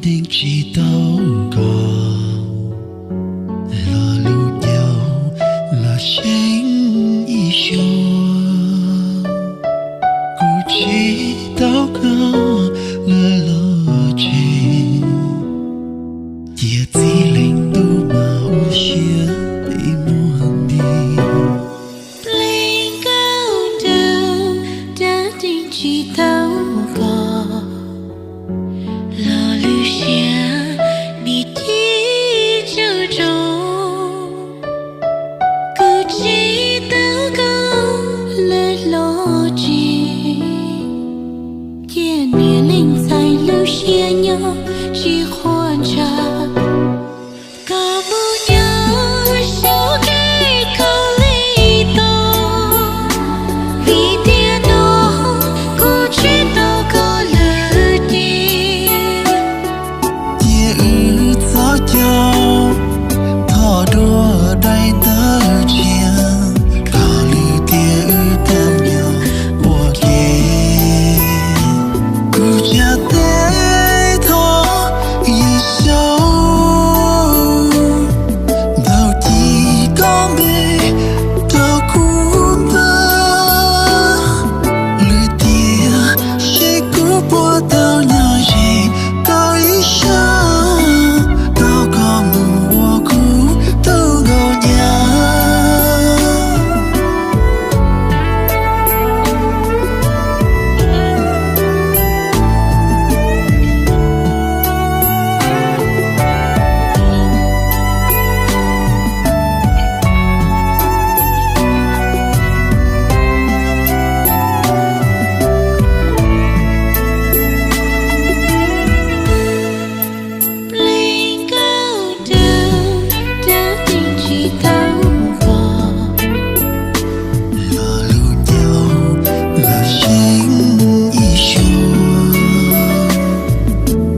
Neeg tsis tau koj, lo lus ncaus los seeb ib suab. Kuv tsis tau koj lawm los tsev, cia txij leej tub mas ua siab ib muag nti. Pleev nkauj dawb, dawb ceev tsis tau koj, los lub siab nim ci tsawg rau. Kuv tsis tau koj lawm los tsev, cia niam leej ntxhais lub siab nyob tsis qhuas ntshav. Koj mus nyob saum kev khaub lig tag, vim tiam no kuv tsis tau koj lawm ces, cia wb txhob caum, thov dua daim tawv tshiab, kom lwm tiam wb tau nyob ua ke. Kuv tsa tes thov Yexus, ntaus ci koj npe rau kuv ntag, lwm tiam seb kuv puas tau nyob ze koj ib sab, tau koj mus ua kuv tus nkauj nyab. Pleev nkauj dawb, dawb ceev tsis tau koj, lo lus ncaus los seeb ib suab.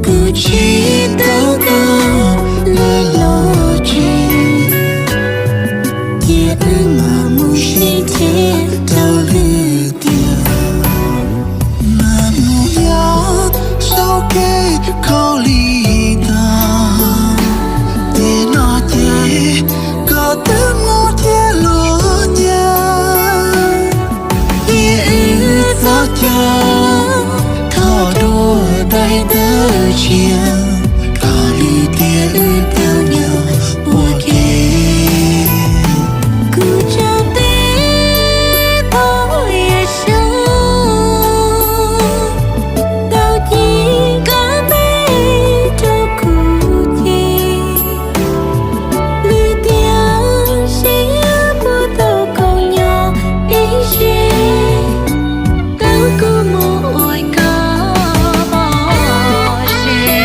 Kuv tsis tau koj lawm los tsev, cia wb mam mus sib ntsib rau lwm tiam. Mam mus nyob saum kev khaub lig tag, tiam no ces koj twb mus thiab los cas, cia wb txhob caum, thov dua daim tawv tshiab, kom lwm tiam wb tau nyob ua ke. Kuv tsa tes thov Yexus, ntaus ci koj npe rau kuv ces, lwm tiam seb puas tau koj nyob ib sab, tau kuv mus ua koj tsev.